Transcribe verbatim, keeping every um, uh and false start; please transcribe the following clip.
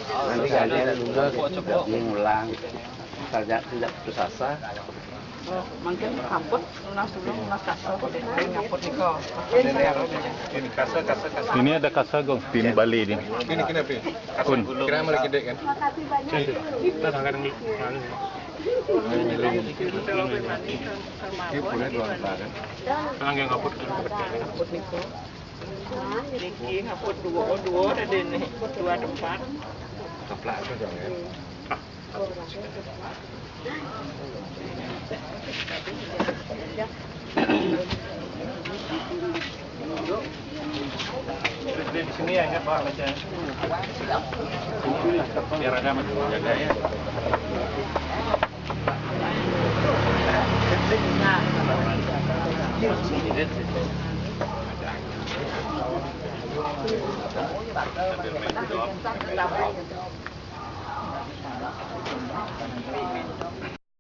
Nanti kalian juga tidak mengulang, tidak, tidak putus asa. Oh, mungkin kaput, lunas dulu, lunas kaso, ngaput niko. Ini kaso, kaso, kaso. Ini ada kaso, Gong, di Bali ini. Ini kenapa? Kun. Kira malah gede kan? Kita tangan ini. Ini boleh dua kan? Tangan yang ngaput. Ngaput niko. Niki ngaput dua, dua ada dene, dua tempat. Keplak tu dong ya. Di sini ya, ingat, Pak, baca. Biar ada, Mas, jaga ya.